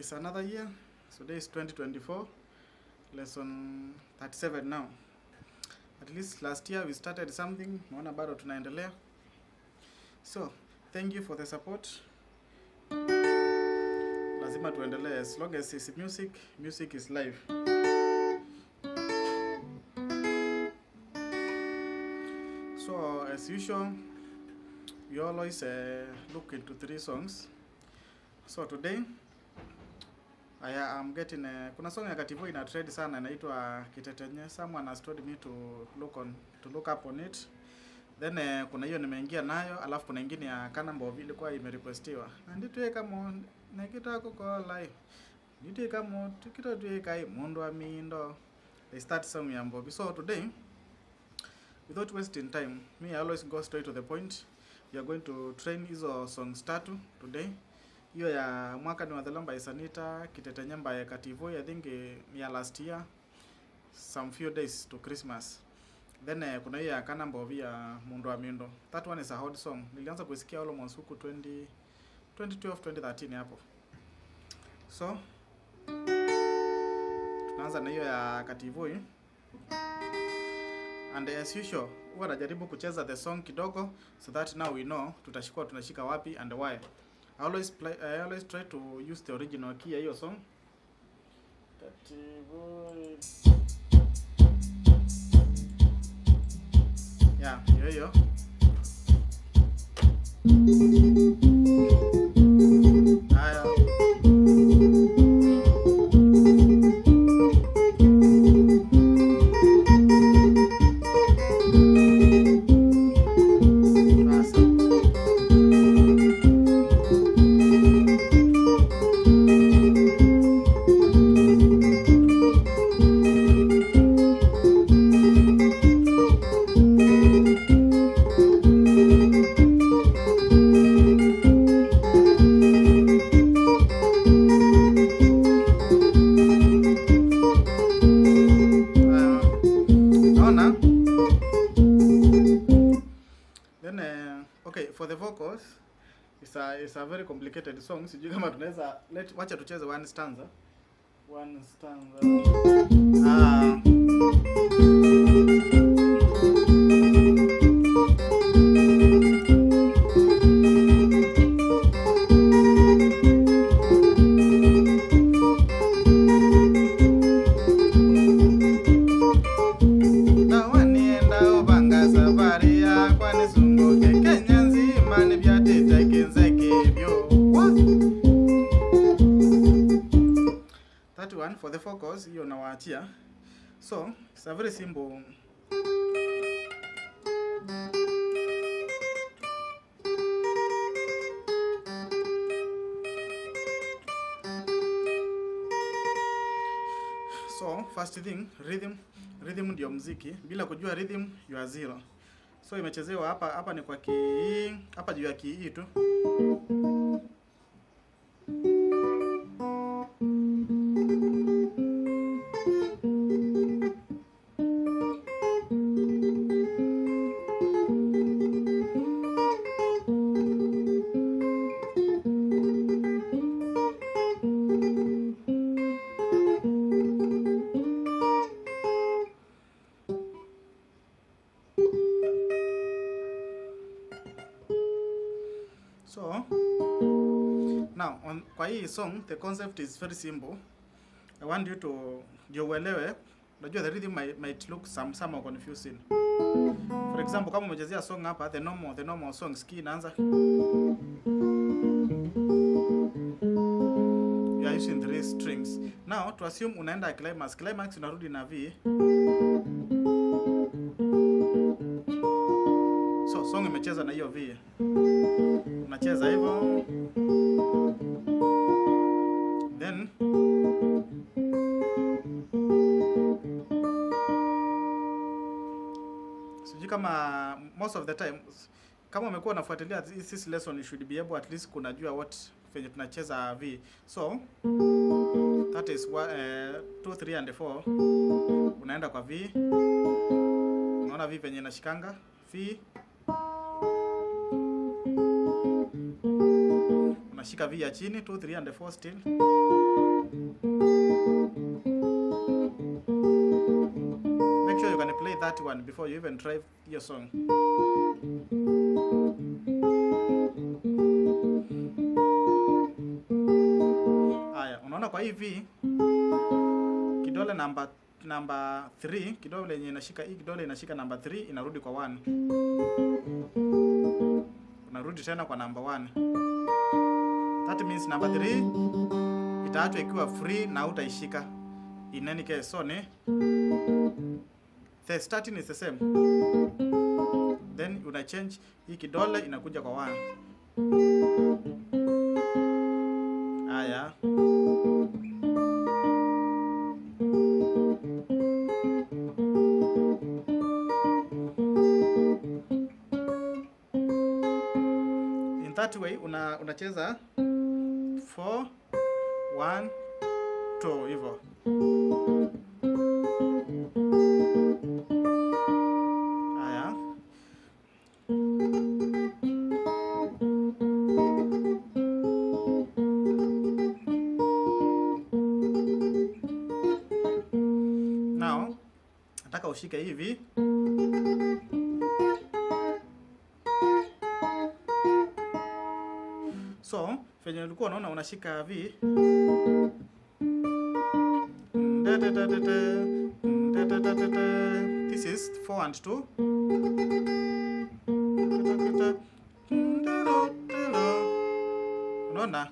It's another year. Today is 2024, lesson 37 now. At least last year we started something, naona bado tunaendelea. So, thank you for the support. Lazima tuendelee as long as it's music, music is life. So, as usual, we always look into three songs. So today I am getting kuna song ya Kativo ina trend sana inaitwa Kitetenye. Someone has told me to look up on it. Then kuna hiyo nimeingia nayo, alafu kuna ingine ya Kana Mbovi ilikuwa imerequestiwa. Na nditwe kama nekita kuko live. Nditwe kama tukito twe kai mundu wa mindo. They start song ya Mbovi. So today, without wasting time, me I always go straight to the point. We are going to train hizo songs tatu today. Hiyo ya mwaka ni wa by Sanita, Kitetenye by Kativoi, I think ni ya last year, some few days to Christmas. Then kuna hiyo ya Kana Mbovi ya Mundu wa Mindo. That one is a hot song. Nilianza kuisikia almost huku 20 2012 2013 hapo. So tunaanza na hiyo ya Kativoi. And as usual, huwa najaribu kucheza the song kidogo so that now we know tutashika tunashika wapi and why. I always try to use the original key ya hiyo song. Kativoi. Yeah, hiyo hiyo. Haya. Sasa. Haya. Naona? Then okay, for the vocals it's a very complicated song. Sijui kama tunaweza let wacha tucheze one stanza. One stanza. Ah. Nawanienda obanga safari yakwa nizunguke Kenya nzima nibyatete kinzeke byo. What? That one for the vocals hiyo nawaachia. So, it's a very simple. So, first thing, rhythm. Rhythm ndio mziki. Bila kujua rhythm, you are zero. So imechezewa hapa, hapa ni kwa key, hapa juu ya key tu. So now on kwa hii song the concept is very simple. I want you to ndio uelewe. Unajua the rhythm might look somehow confusing. For example, kama umechezea song hapa the normal song key inaanza, you are using three strings. Now to assume unaenda climax, climax unarudi na V. So song imecheza na hiyo V. Unacheza hivyo. Then sijui kama most of the time kama umekuwa unafuatilia this lesson, you should be able at least kunajua what venye tunacheza V. So that is 2, 3 and 4. Unaenda kwa V. Unaona V venye inashikanga V. Unashika V ya chini 2 3 and 4 still. Make sure you can play that one before you even try your song. Aya, unaona kwa hii V kidole namba 3, kidole yenye inashika hii kidole inashika namba 3 inarudi kwa 1. Unarudi tena kwa namba 1. That means number 3 itaachwa ikiwa free na utaishika in any case. So ni the starting is the same, then una change hii kidole inakuja kwa 1. Aya, in that way unacheza 4 1 2 hivyo. Aya, now nataka ushike hivi. So venye ulikuwa unaona unashika V, this is 4 and 2. Unaona?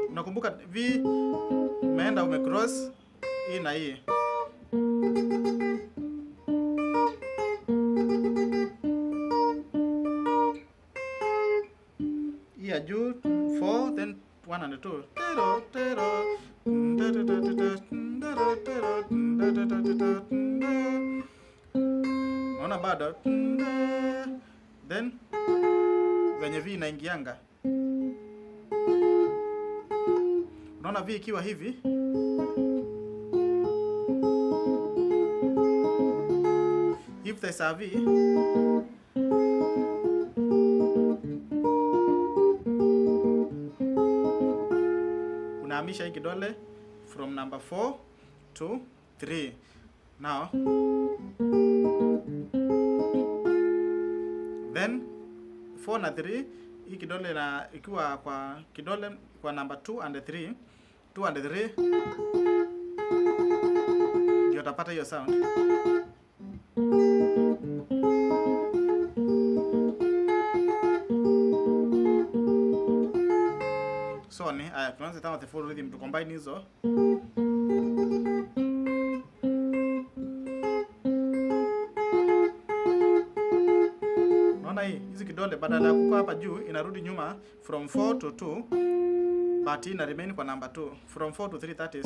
Unakumbuka V umeenda umecross hii na hii. Hii ya juu 4 then 1 and 2. Unaona bado? Then venye V inaingianga. Unaona V ikiwa hivi. If there's a V, unahamisha hii kidole from number 4 to 3. Now then 4 na 3, hii kidole na ikiwa kwa kidole kwa number 2 and 3, 2 and 3 ndio utapata hiyo sound. So ni aya, tuanze kama the full rhythm to combine hizo. Unaona hii hizi kidole badala ya kukaa hapa juu inarudi nyuma from 4 to 2, but ina remain kwa number 2 from 4 to 3, that is.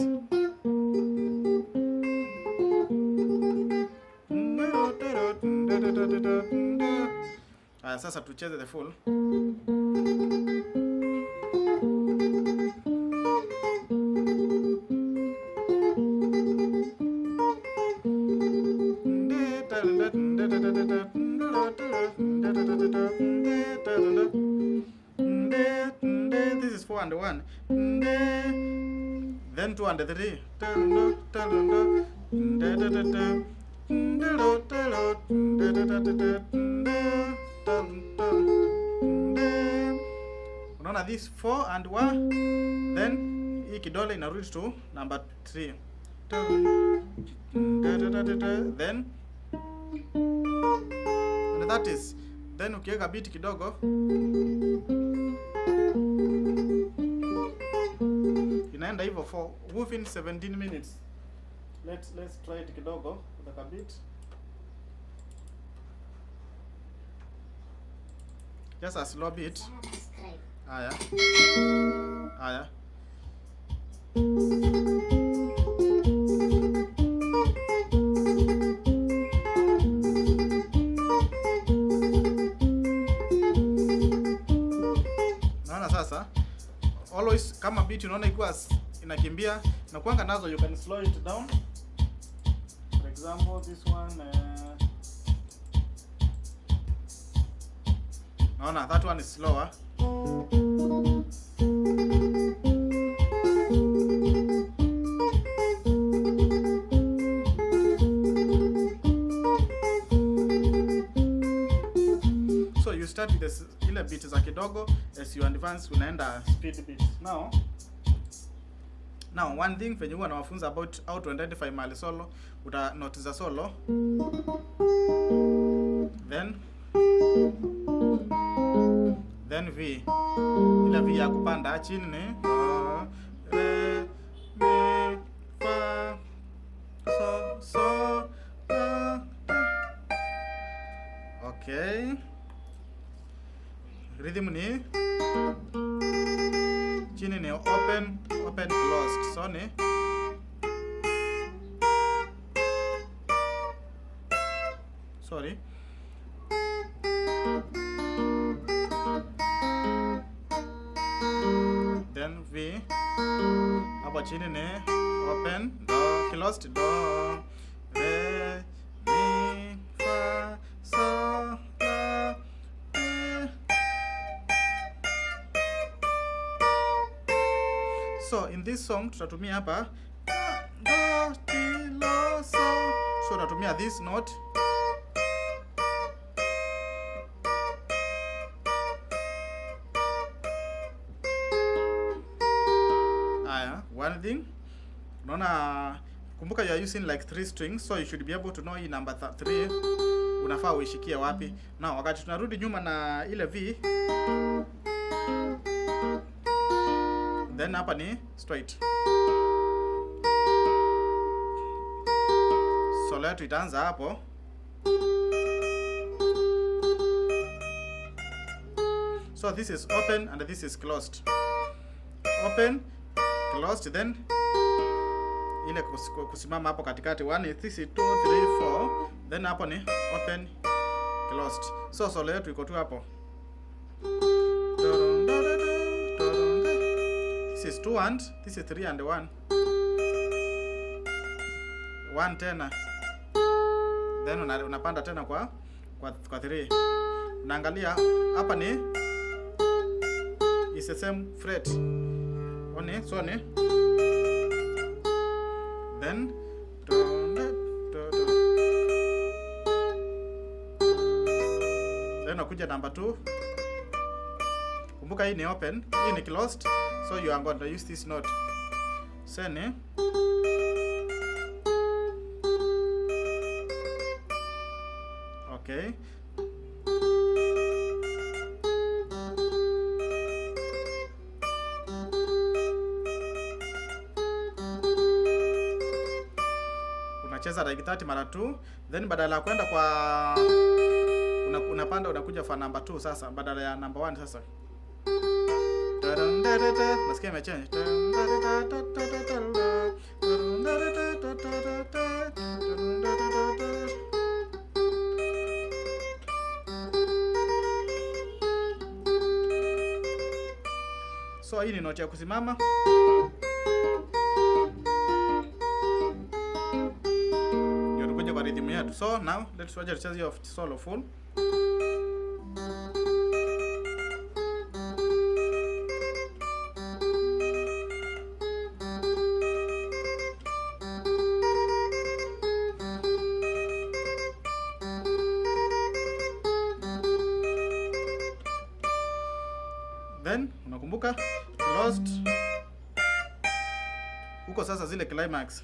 Aya, sasa tucheze the full. This is 4 and 1. Then 2 and 3. Unaona this 4 and 1, then hii kidole inarudi to number 3. Then and that is, then ukiweka beat kidogo inaenda hivyo for within 17 minutes. Let's try it kidogo with a beat. Just a slow beat. Aya. Aya. Naona sasa always kama beat unaona ikiwa inakimbia na kuanga nazo, you can slow it down. For example this one, naona that one is slower. So you start with this, ile beat za kidogo, as you advance unaenda speed beats. Now one thing venye huwa nawafunza about how to identify mahali solo, uta note za solo, then V, ile V ya kupanda chini ni do, re, mi, fa, so, so, la, do. Okay. Rhythm ni chini ni open, open, closed. So ni sorry. Then V hapo chini ni open, do, closed, do, re, mi, fa, so, la, ti. So in this song tutatumia hapa do, ti, lo, so. So tutatumia this note. Aya, one thing. Unaona, kumbuka you are using like 3 strings, so you should be able to know hii number 3 unafaa uishikie wapi. Now wakati tunarudi nyuma na ile V, then hapa ni straight. Solo yetu itaanza hapo. So this is open and this is closed. Open, closed, then ile kusimama hapo katikati 1, this is 2, 3, 4, then hapo ni open, closed. So solo yetu iko tu hapo. This is 2 and this is 3 and 1. 1 tena. Then unapanda tena kwa 3. Unaangalia hapa ni is the same fret. One, so ni then do, do, do. Then unakuja number 2. Kumbuka hii ni open, hii ni closed, so you are going to use this note. So ni okay. Unacheza like 30 mara 2, then badala ya kwenda kwa unapanda unakuja for number 2 sasa badala ya number 1 sasa. Nasikia imechange. So hii ni note ya kusimama. Ndio tukuje kwa rhythm yetu. So now let's watch tucheze hiyo solo full. Then unakumbuka closed huko sasa zile climax.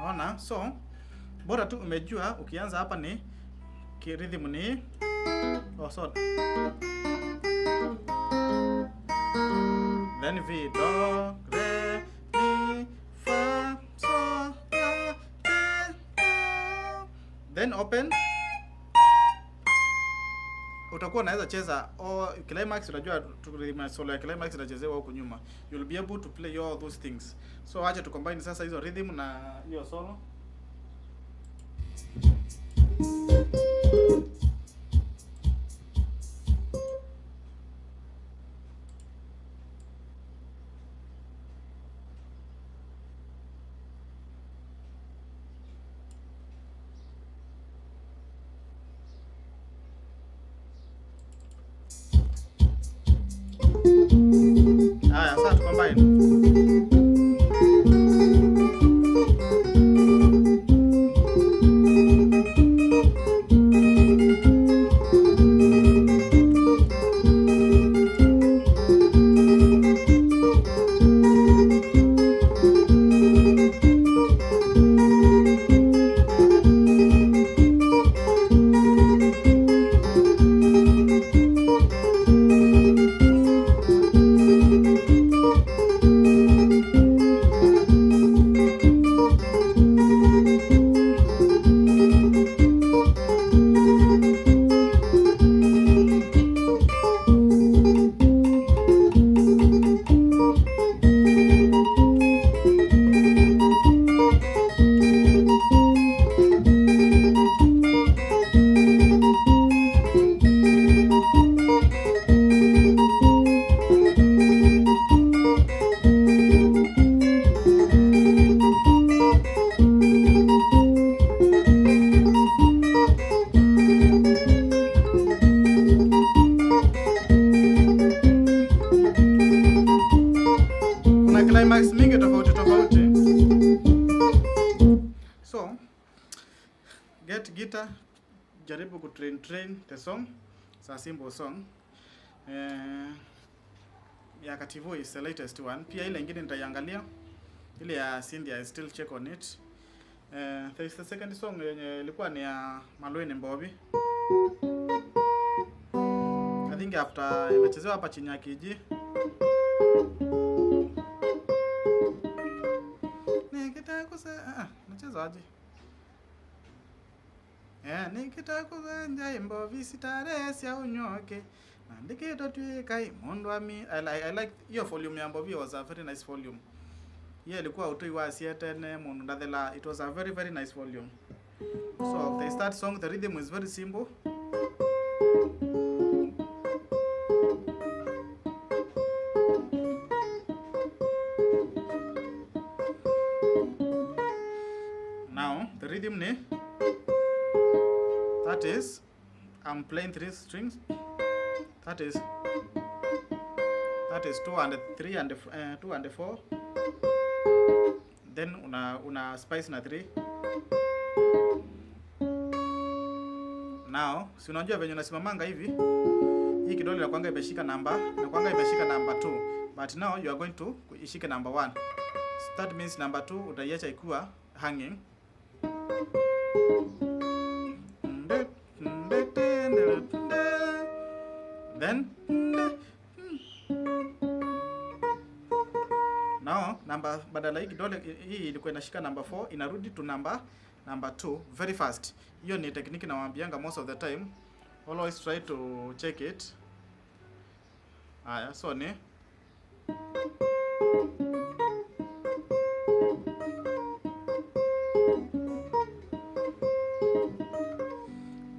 Unaona? So bora tu umejua ukianza hapa ni rhythm ni oh sorry, then V, do, re, mi, fa, so, la, ti, do. Then open, Utakuwa unaweza cheza all climax. Unajua solo ya climax inachezewa huku nyuma. You'll be able to play all those things. So acha tu combine sasa hizo rhythm na hiyo solo. Haya, sasa tu combine. Kuna climax mingi tofauti tofauti. So get guitar, jaribu ku train the song. It's a simple song. Ya Kativui is the latest one. Pia ile ingine nitaiangalia. Ile ya Cindy, I still check on it. There is the second song yenye ilikuwa ni ya Malweni Mbobi. I think after imechezewa hapa chini ya kiji. Nachezaje? Nikitakuzenja Mbovi sitare sia unyoke. Na ndikito twika mundu ami. I like hiyo volume ya Mbovi, was a very nice volume. Hiyo ilikuwa utui wa sietene mundu ndathela. It was a very very nice volume. So they start song, the rhythm is very simple. Now the rhythm ni, that is, I'm playing 3 strings, that is 2 and 3 and 2 and 4, then una spice na 3. Now si unajua venye unasimamanga hivi, hii kidole inakuanga imeshika namba, inakuanga imeshika namba 2, but now you are going to ishike number 1. So that means number 2 utaiacha ikiwa hanging. Then now number, badala hii kidole hii ilikuwa inashika number 4 inarudi to number 2 very fast. Hiyo ni technique nawaambianga most of the time, always try to check it. Haya, so ni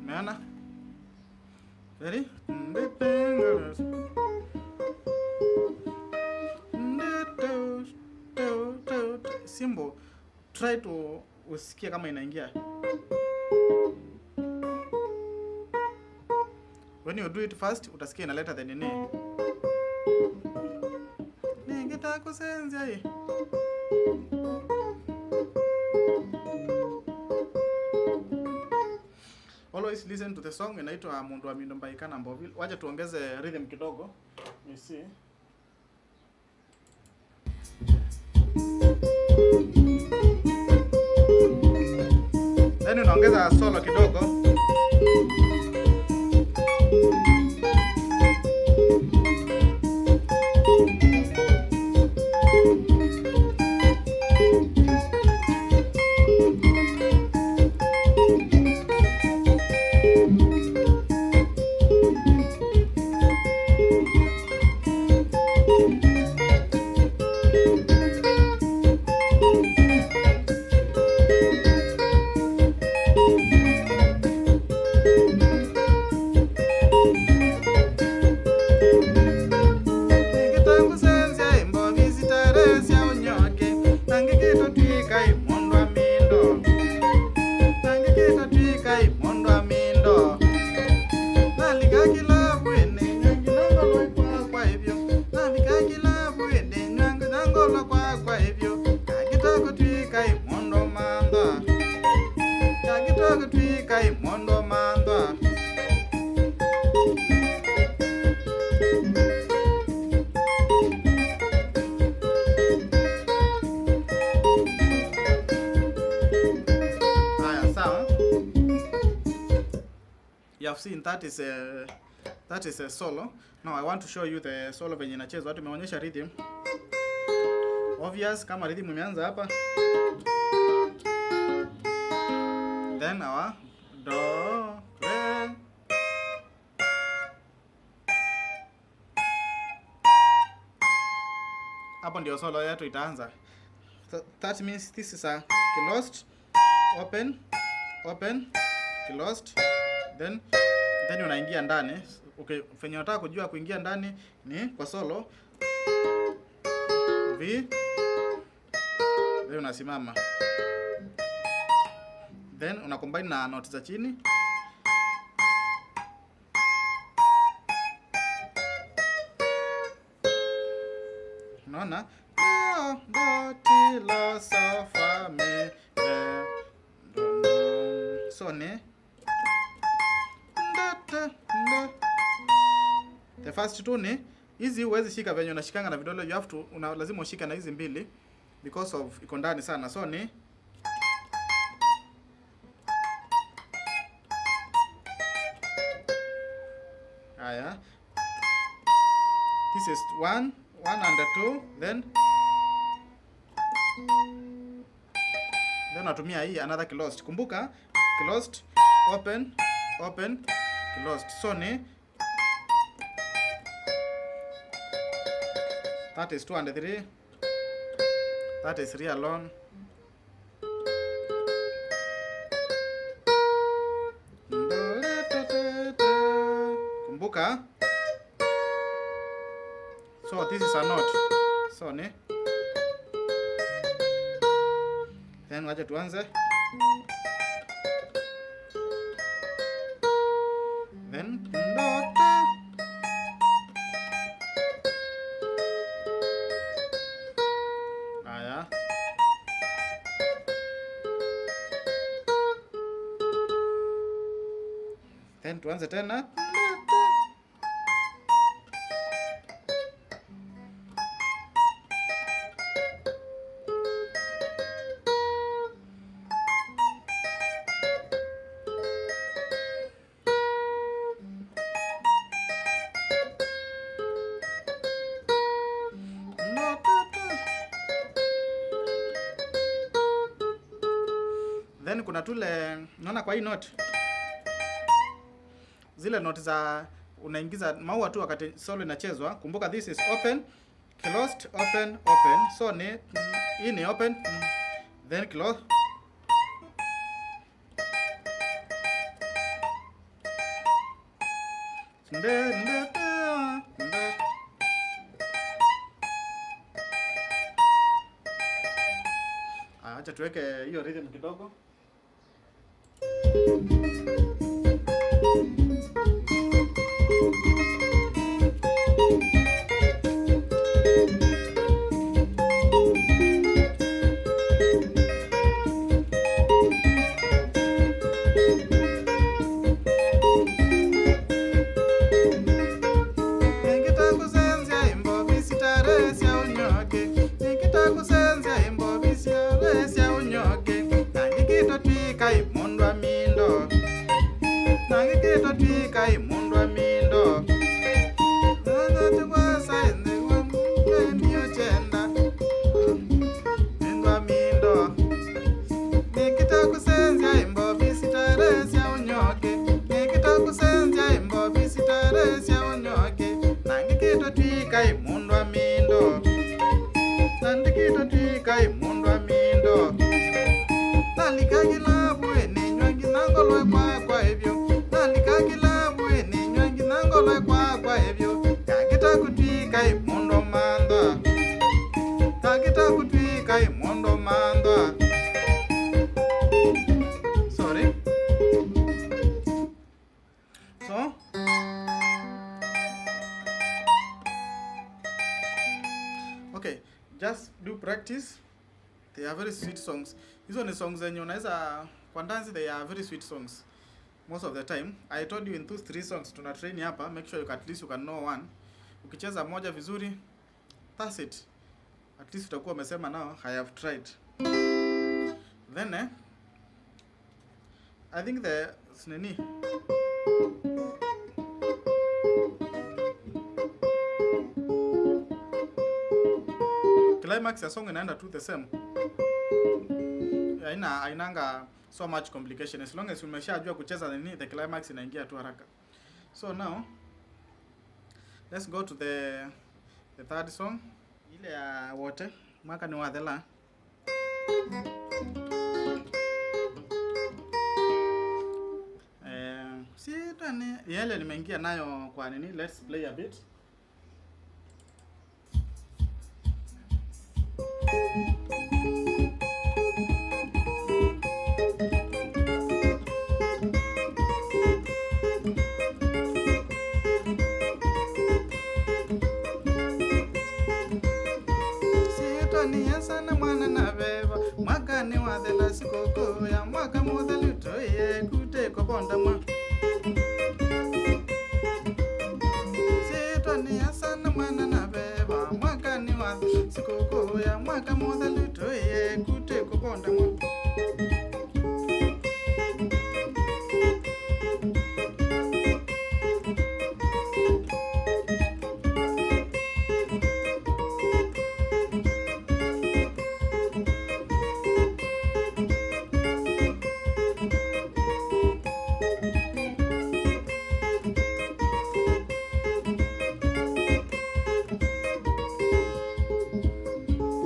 umeona? Ready? Simple. Try to usikie kama inaingia. When you do it fast, utasikia inaleta the nini. Ningetakusenzia hii. Always listen to the song inaitwa Mundu wa Mindo Mbaikana Mbovi. Wacha tuongeze rhythm kidogo. You see. Then unaongeza solo kidogo. Nangikita kutwika imondo mandwa. Haya, sawa. You have seen that is a solo. Now I want to show you the solo venye inachezwa. Tumeonyesha rhythm. Obvious kama rhythm imeanza hapa. Then our do, re. Hapo ndio solo yetu itaanza. So that means this is a closed, open, open, closed, then unaingia ndani. Okay, venye unataka kujua kuingia ndani ni kwa solo V, then unasimama, then una combine na note za chini. Unaona? Do, do, ti, la, sa, fa, mi, re, do, do. So ni da, da, da. The first two ni hizi, huwezi shika venye unashikanga na vidole, you have to lazima ushika na hizi mbili because of iko ndani sana. So ni haya. This is 1, 1 and 2, then natumia hii another closed. Kumbuka closed, open, open, closed. So ni that is 2 and 3. That is 3 alone. Kumbuka. So this is a note. So ni then wacha tuanze. Then dot. Haya. Then tuanze tena. Then kuna tule, naona kwa hii note, zile note za unaingiza maua tu wakati solo inachezwa. Kumbuka this is open, closed, open, open. So ni hii ni open, then close. Acha tuweke hiyo rhythm kidogo. Sorry. So okay, just do practice. They are very sweet songs. Hizo ni songs zenye unaweza kwa dance, they are very sweet songs most of the time. I told you in those three songs tuna train hapa, make sure you can, at least you can know one. Ukicheza moja vizuri, that's it. At least utakuwa umesema, "Now I have tried." Then I think the nini, climax ya song inaenda tu the same. Hainanga so much complication as long as umeshajua kucheza nini, the climax inaingia tu haraka. So now let's go to the third song, ile ya wote mwaka ni wathela. Si tani yale nimeingia nayo kwa nini. Let's play a bit. Sitwania sana mwana na beba mwaka ni wathela sikoko ya mwaka muthelu toye kute kobonda mwa. Sitwania sana mwana na beba mwaka ni wathela sikoko ya mwaka muthelu toye kute kobonda mwa.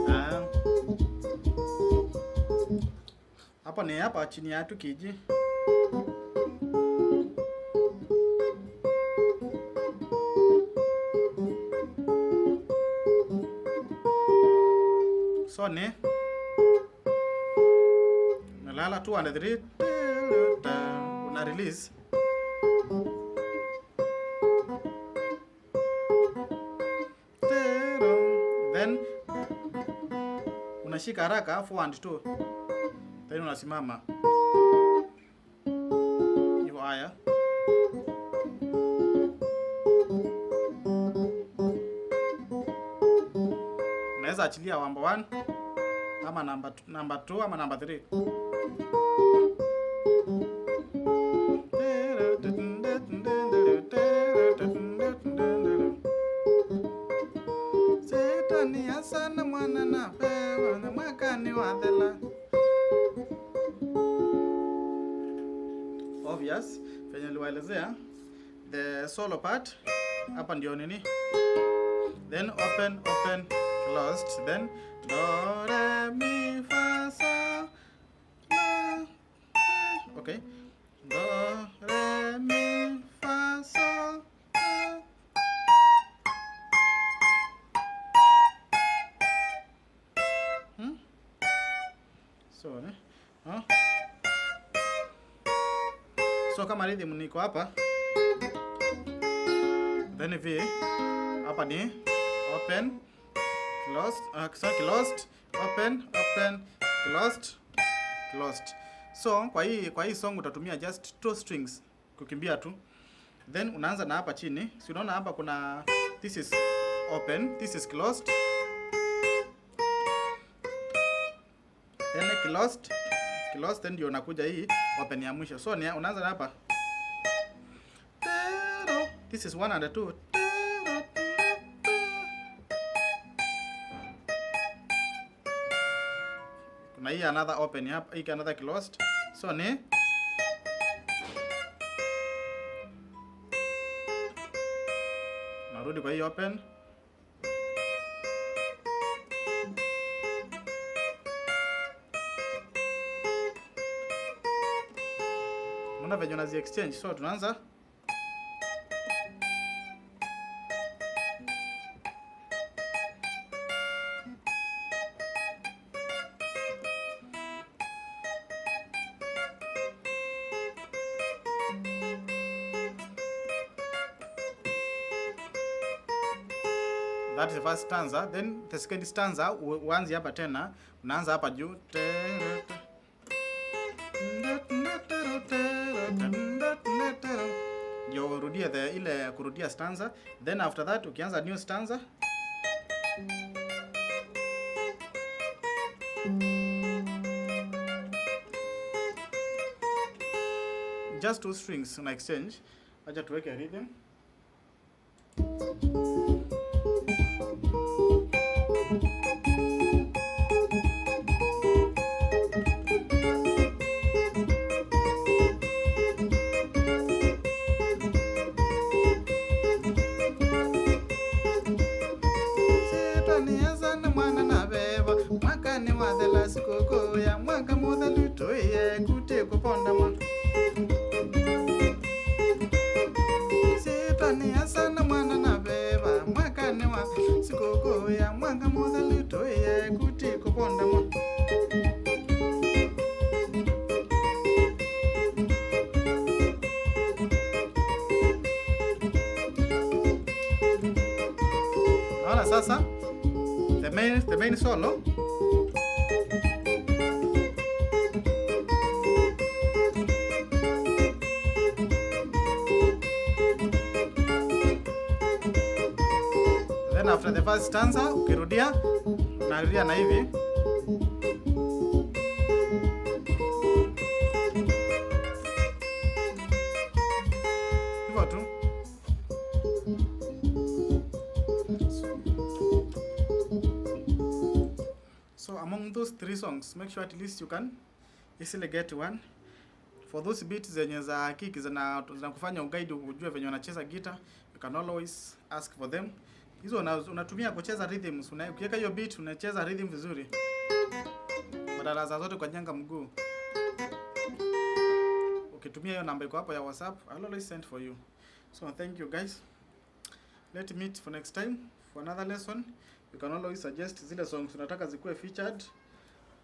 Ah. Hapa ni hapa chini ya tu kiji. So ni nalala 2 and 3, una release. Then unashika haraka 4 and 2, then unasimama hivyo. Haya, unaweza achilia number 1 ama number 2 ama number 3. Setani sana mwana na pewa na mwaka ni wathela. Obvious venye niliwaelezea the solo part hapa ndio nini, then open, open, closed, then do re mi fa sa la do. Okay, do re mi fa sa la. So, ne? Huh? So kama rhythm niko hapa, then V hapa ni open, closed, sorry, closed, open, open, closed, closed. So kwa hii song utatumia just two strings kukimbia tu. Then unaanza na hapa chini. Si unaona hapa kuna, this is open, this is closed. Then closed, closed, then ndio unakuja hii open ya mwisho. So ni unaanza na hapa. Tero. This is 1 and 2. Tero. Kuna hii another open hapa, hii another closed. So ni narudi kwa hii open. Unaona venye unazi exchange. So tunaanza. That is the first stanza. Then the second stanza uanze hapa tena. Unaanza hapa juu. Ndio urudie the ile kurudia stanza. Then after that ukianza new stanza, just two strings una exchange. Acha tuweke rhythm. Sitanianza na mwana na beba mwaka ni wathela sikukuu ya mwaka muthelu tuiye kute kuponda mwana. Sitanianza na mwana na beba mwaka ni wa sikukuu ya mwaka muthelu tuiye kute kuponda mwana. Naona sasa the main solo then after the first stanza ukirudia unarudia na hivi. Hivyo tu. So among those three songs, make sure at least you can easily get one. For those beats zenye za kick zinakufanya uguide ujue venye unacheza guitar, you can always ask for them. Hizo unatumia kucheza rhythms, ukiweka hiyo beat unacheza rhythm vizuri. Badala za zote kwa nyanga mguu. Ukitumia hiyo namba iko hapo ya WhatsApp, I'll always send for you. So thank you guys. Let's meet for next time for another lesson. You can always suggest zile songs unataka zikuwe featured.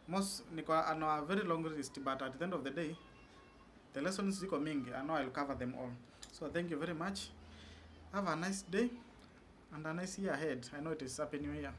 Most niko on a very long list, but at the end of the day the lessons ziko mingi. I know I'll cover them all. So thank you very much. Have a nice day and a nice year ahead. I know it is Happy New Year.